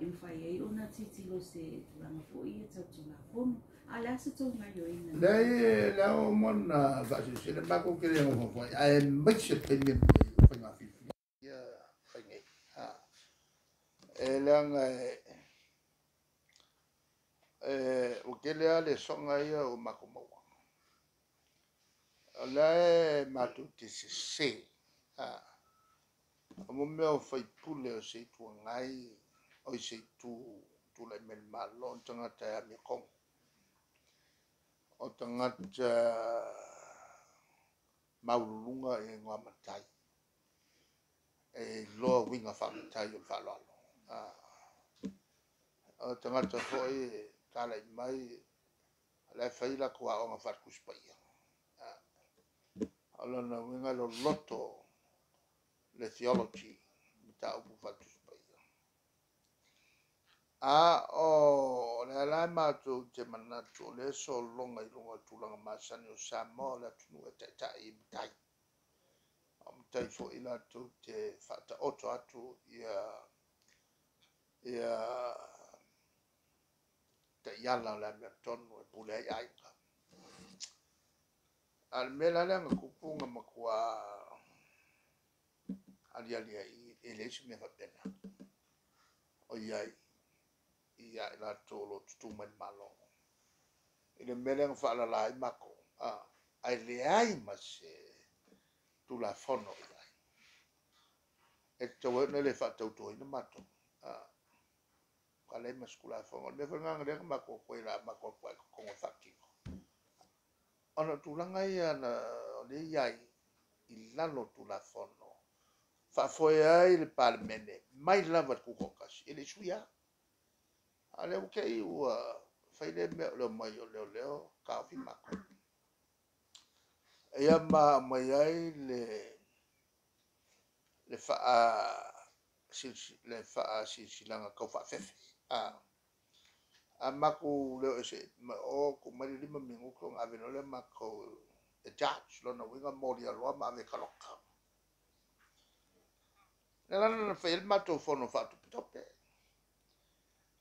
e mafai ai ona tilotilo i se tulaga foi ia tau Tulafono. A o le a se tou gaoioiga? Leai, o le a uma ona faasilasila, matou te le nofonofo ai, aemaise le taimi lenei o faiga filifilia ia fai nei. E leaga ua tele lava le soga ia ua matou maua. O la e matou te sese, o mea o sui usufono o se Itu Agai, o se Itu tulai mai i le Malo, o tagata e amiotonu. O tagata maualuluga igoa matai, e iloa uiga faa-matai o le faaaloalo. O tagata foi e talai mai, o la e fai a latou aoga faale-Tusi Paia. O lona uiga e loloto le theology, mataupu faale-Tusi Paia. A o lea la matou te manatu o lea e sologa i luga o tulaga masani o Samoa, o le atunuu e taitai e matai. O matai foi latou te faataoto atu ia taiala o le amiotonu e pule ai aiga. A o le mea la lea na tupu na matua aliali ai e leai se mea faapena o i ai ia i latou o lo o tutu mai i le Malo, i le mea lea na faalala ai matou, ae leai ma se Tulafono o i ai e tatau ai ona le faatautoina matou. Matua leai ma se Tulafono. O le mea foi lena lea na matou o atu ai o le a matou alu atu lava i totonu e faatino, ona o tulaga ia o lea e i ai i lalo o Tulafono faafoe ai le Palemene mai lava i le Tutoatasi, e le i suia lava. A o lea ua te i ua fai lea mea o le omai o leoleo taofi matou. Ia ma aumai ai le faasilasilaga taufaafefe. A matou o ese mai o, tuu mai le 5 minute ona ave loa lea o matou e charge. O lona uiga e molia loa ma ave e taloka. O lea la na fai ai le matou fono faatopetope.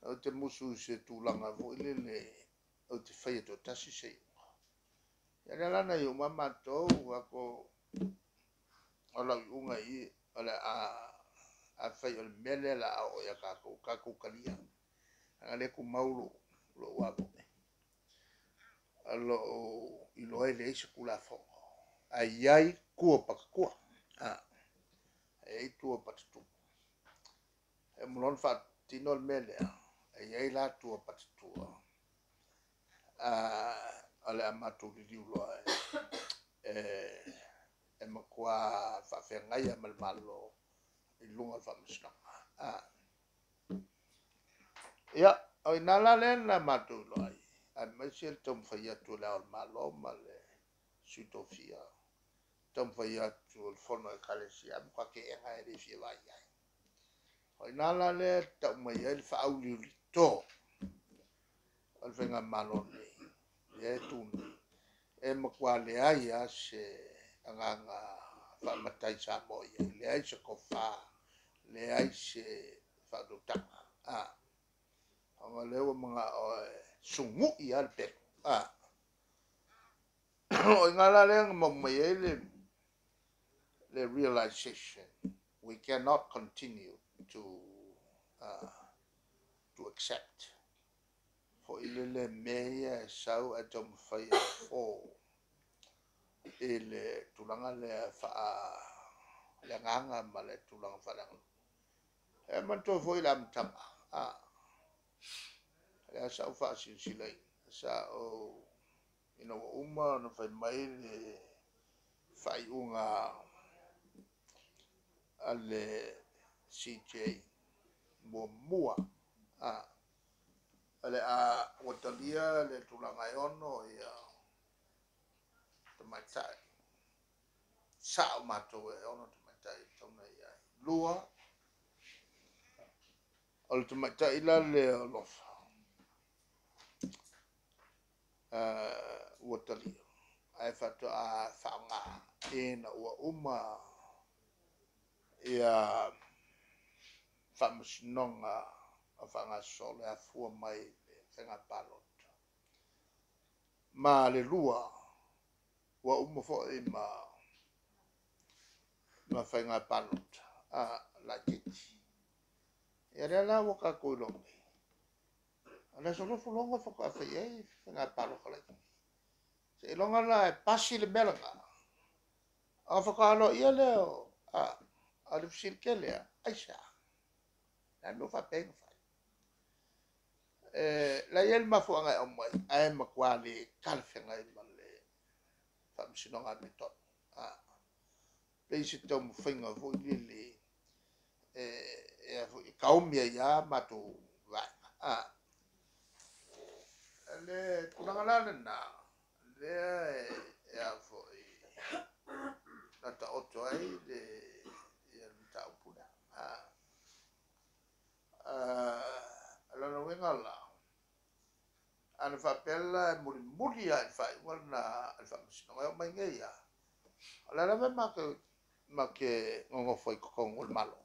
Ou te musu i se tulaga foi lele ou te faia toatasi se iuga. Ia lea la na iu uma lava matou, o lau iuga i i, o le a, afai o le mea lea o le a oo ia tatou, tatou talia. Leaga o lea e tumau lou iloa e leai se Tulafono, ae i ai tua o patatua. E i ai tua o patatua. E uma loa ona faatino le mea lea, e i ai la tua o patatua o le a matou liliu loa e matua faafeagai lava ma le Malo i luga o le Faamasinoga. Ia, o i ina la lea na matou iloa ai, aemaise le taumafai atu o Le Ao o le Malo ma le Sui Tofia, taumafai atu o le fono a Ekalesia, ae matua teena, e le fia vaai i ai. O i ina la lea e tau mai ai le faauliulito o le Faigamalo nei, lea e tu nei, e matua leai lava se agaga faamatai Samoa o i ai, leai se tofa, leai se faautautaga, ona o lea ua manao e sugui lava le pelu. O i ina la lea na maua mai ai le realization, we cannot continue to accept foi lele mea ia e sau ae taumafai e fofo i le tulaga lea faale-agaga ma le tulaga faale-aganuu. E manatua foi le amataga, lea sa ou faasilasilaina, sa ou, ina ua uma ona fai mai le faaiuga a le CJ muamua, o le a ua talia le tulaga e 6 tamaitai, sao matou e 6 tamaitai e tatau ona i ai. 2, o le tamaitai la lea o Lofa, ua talia, ae faatoa faaaoga ina ua uma ia faamasinoga. faagasolo e afua mai i le faiga palota. Ma le lua, ua uma foi ma faiga palota laitiiti. Ia lea la ua tatou iloa nei, o le Aso 22 faatoa fai ai faiga palota laitiiti. Seiloga la e pasi le mea lena, ona faatoa aloaia lea o le fesili tele lava, aisea? O le a le mea ua faapea ai ona fai? O la e i ai le mafuaaga e aumai, ae matua le talafeagai ma le faamasinoga amiotonu. E pei se taumafaiga foi lele e taomi ai lava matou vaega. O le tulaga la lena, lea na taoto ai le mataupu lea. O lona uiga la, ana faapea la e mulimuli lava i le faaiuga lena a le Faamasinoga e oo mai nei lava, o la e lava matou te nonofo ai i totonu o le Malo,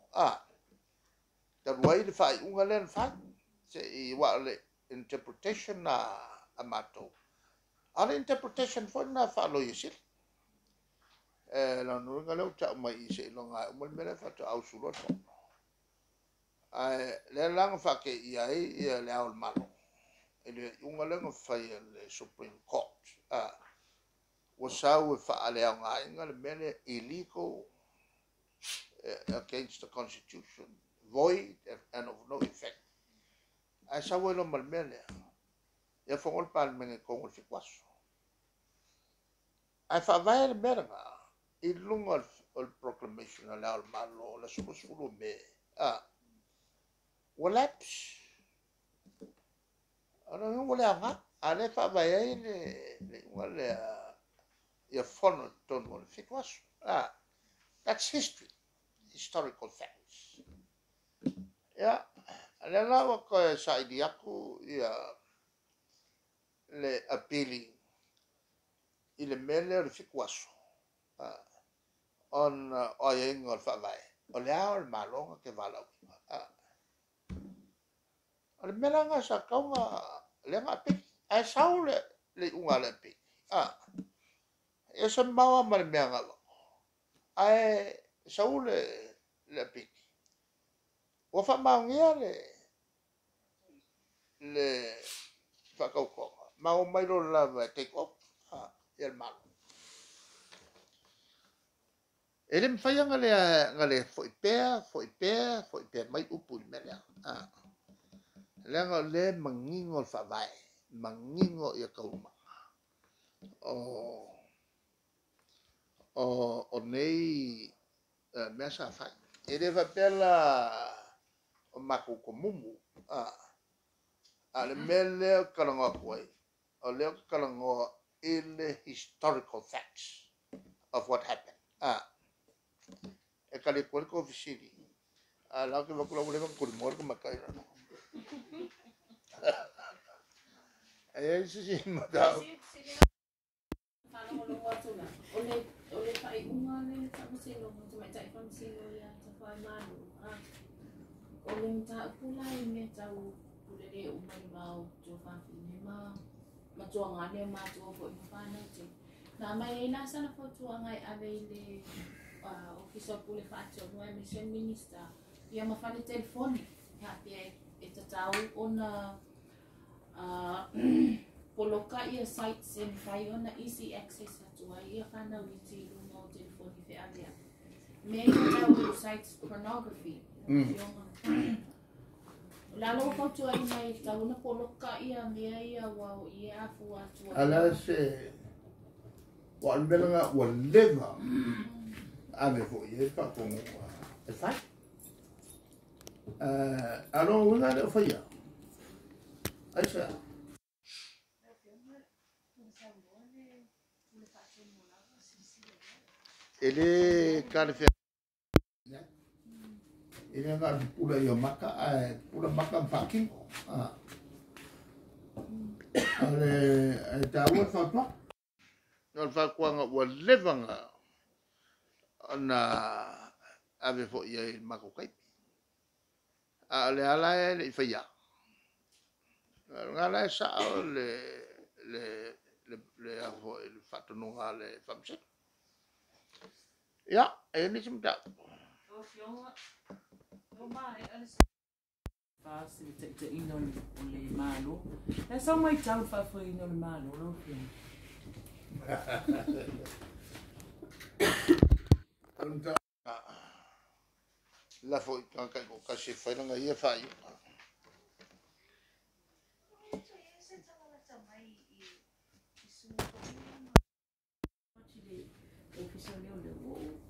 talu ai le faaiuga lea na fai. Aua o le interpretation a matou, a o le interpretation foi lena faa-Loia Sili. O lona uiga lea ua tau mai i i, seiloga e uma le mea lea faatoa ausu loa le Fono. Ae o lea la na faateia ai Le Ao o le Malo i le iuga lea na fai e le Supreme Court. Ua sau e faaleaogaina le mea lea, illegal, against the constitution, void and of no effect. Ae sau ai loa ma le mea lea, ia fono le Palemene i totonu o le 7 aso. Ae faavae le mea lena i luga o le proclamation a Le Ao o le Malo o le aso 20 o Me, ua lapse. O lona uiga ua le aoga, a o lea e faavae ai le iuga lea ia fono i totonu o le 7 aso. That's history, historical facts. Ia, o lea la ua toe saili atu ia le apili i le mea lea o le 7 aso, ona o aiaiga o le Faavae, o Le Ao o le Malo na te valaauina. O le mea la lena sa tatau ona... lea na apili, ae sau le iuga a le apili, e ese mamao lava ma le mea na avatu, ae sau le apili, ua faamaonia le faatautoga, ma omai loa lava e take over le Malo. E le mafai ona le foi pea, foi pea, foi pea mai upu i le mea lea. Leaga o lea e manino le Faavae, manino ia taualumaga o nei mea sa fai. E le faapea la o matou tomumu, a o le mea lea ou te talanoa atu ai, o lea ou te talanoa i le historical facts of what happened. E tali atu ai le tou fesili, a o la ou te vaai atu la ua leva ona tulimoa le tamaitai le la. E i ai se isi mataupu? Faalogologo atu la, o le faaiuga a le Faamasinoga, Tamaitai Faamasino ia Tafaigalo, o le mataupu la i mea tau pule uma i le va o tuafafine ma matuagane o matua foi ma fanau tele. Na aumai ai la sana fautuaga e ave i le Ofisa o Pule Faatonu aemaise le Minisita ia ma fale telefoni faapea e tatau ona poloka ia sites e mafai ona easy access atu ai ia fanau iti i luga o telefoni feaveai. Mea ia tau sites pornography. O le ala ua fautuaina e tatau ona poloka ia mea ia ua o i e afua atu ai. Ala se ua o le mea lena ua leva ave foi i ai le faatonuga e fai. A o lona uiga e le o faia. Aisea? E le talafeagai. E le na o le pupula i o maka, ae pupula maka ma faatino. O le e taua le fautuaga. O le fautuaga ua leva ona ave foi i ai i le matou taimi. A o le ala e le i faia. Lena la e sa'o le le le le a foi le faatonuga a le Faamasino. Ia, e i ai nisi mataupu? Lau Afioga, ua maea le FAST i le taitaiina o le Malo. O le a sau matau i le faafoeina o le Malo lau Afioga? Lafo i tagata taitoatasi e fai lana ia faaiuga.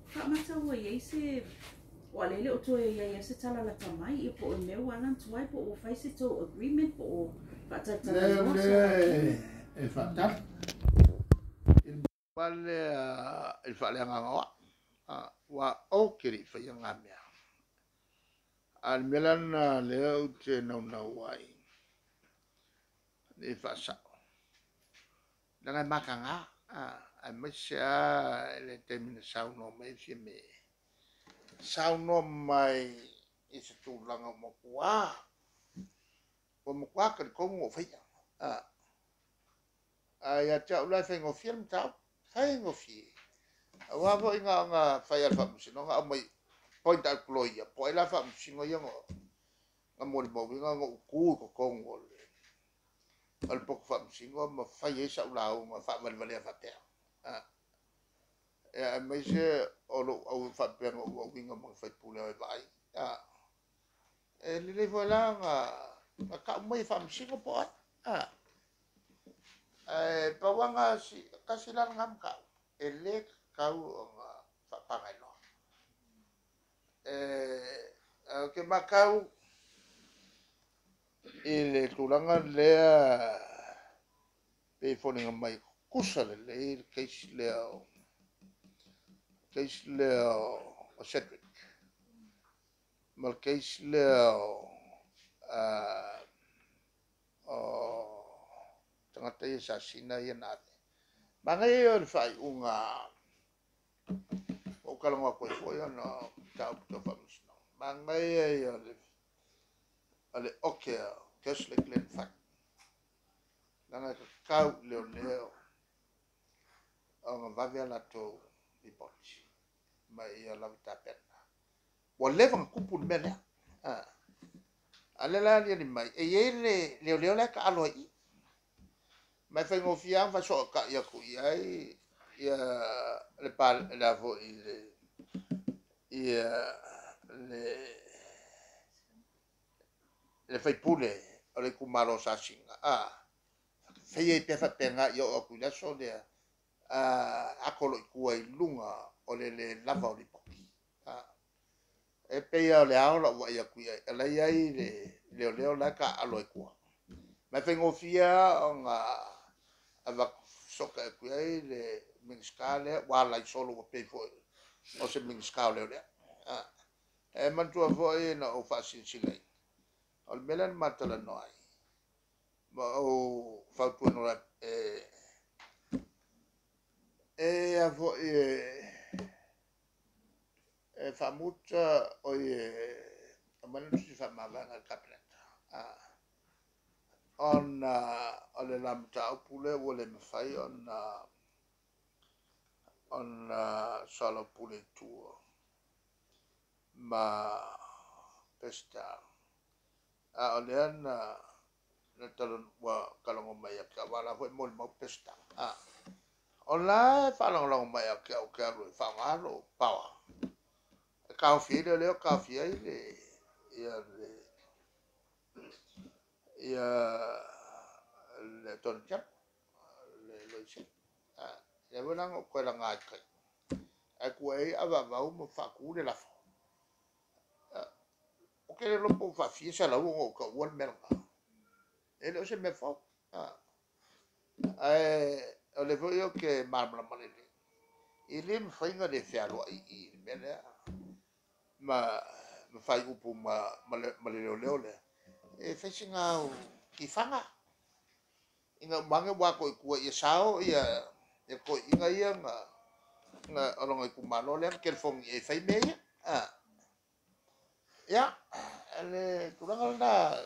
Faamatau ai ai se ua lea le o toe i ai se tala lata mai ia po o le mea ua ala ona tuai po o ua fai se tou agreement po o faatalatalanoa se lea e faatali i le lea i le faaleagaga o au ua ou te le i faia na mea. A o le mea la lena lea ou te naunau ai i faasao. Leaga e mataga, aemaise lava le taimi na saunoa mai ai Fiame. Saunoa mai i se tulaga ua matua talitonu na ou faia. A ia te au la e faigofie le mataupu, faigofie. Aua foi na ona fai lava e le Faamasinoga aumai point out loia, po o ai la Faamasino ia na molimauina na ou tu i totonu o le poto Faamasino ma fai ai sau lauga faavalevalea faapea. Aemaise o lou au faapea na ou auina ma le faipule o e vaai. E lelei foi la na tau mai e Faamasino po o ai. Ae pau lava tasi la lena mataupu, e le tatau ona faapagailoa. Ou te matau i le tulaga lea pe foliga mai tutusa lelei le case lea o Cedric ma le case lea o tagata ia sasina ia na ave. Manaia ia o le faaiuga ou talanoa atu ai foi ona o mataupu tau faamasinoga. Manaia ia o le oke a Kerslake lea na fai. Leaga e tatau i leoleo ona vave a latou lipoti ma ia lava tapena. Ua leva ona tupu le mea lea. A lea la aliali mai, e i ai le leoleo la e taalo ai i i. Ma e faigofie lava ona faasootai atu i ai ia le le foi le ia le faipule o le itumalo Sasina. Fai ai pea faapena ia oo atu i le aso lea, ato lo i tua i luga o le le lava o lipoti. E pei o le ao lau vaai atu i ai, ala i ai le leoleo la e taalo ai tua. Ma e faigofie ona avatu soka atu i ai le Minisita lea, ua ala i solo ua pei foi o se Minisita o leoleo. E manatua foi na ou faasilasila ai. O le mea lea na matalanoa ai, ma ou fautuaina e a foi e faamuta o e aumai le tusi faamavaega a le Kapeneta. Ona o le la mataupu lea ua le mafai ona soalaupule i tua ma Peseta. A o lea na ua talogo mai ia te au, aua la foi e molimau Peseta. O la e faalagolago mai ia te au te alu e faaaoga lou power. E taofi ai le leo, taofi ai le ia le Attorney General, le Loia Sili. Lea foi la na ou toe laga i tai. Ae tuuai ai avavau ma faatu le lafo. O te le iloa po ua faafia selau ona ou taua le mea lena. E le o se mea fou. Ae o le foi ou te malamalama lelei. E le mafai ona le fealuai i le mea lea. Ma fai upu ma le leoleo lea. E fai sina au tifaga. Ina umaga ua ato i tua ia sao ia toeaiina ia na o lona itumalo lea na telefoni e fai mea ia. Ia, le tulaga lena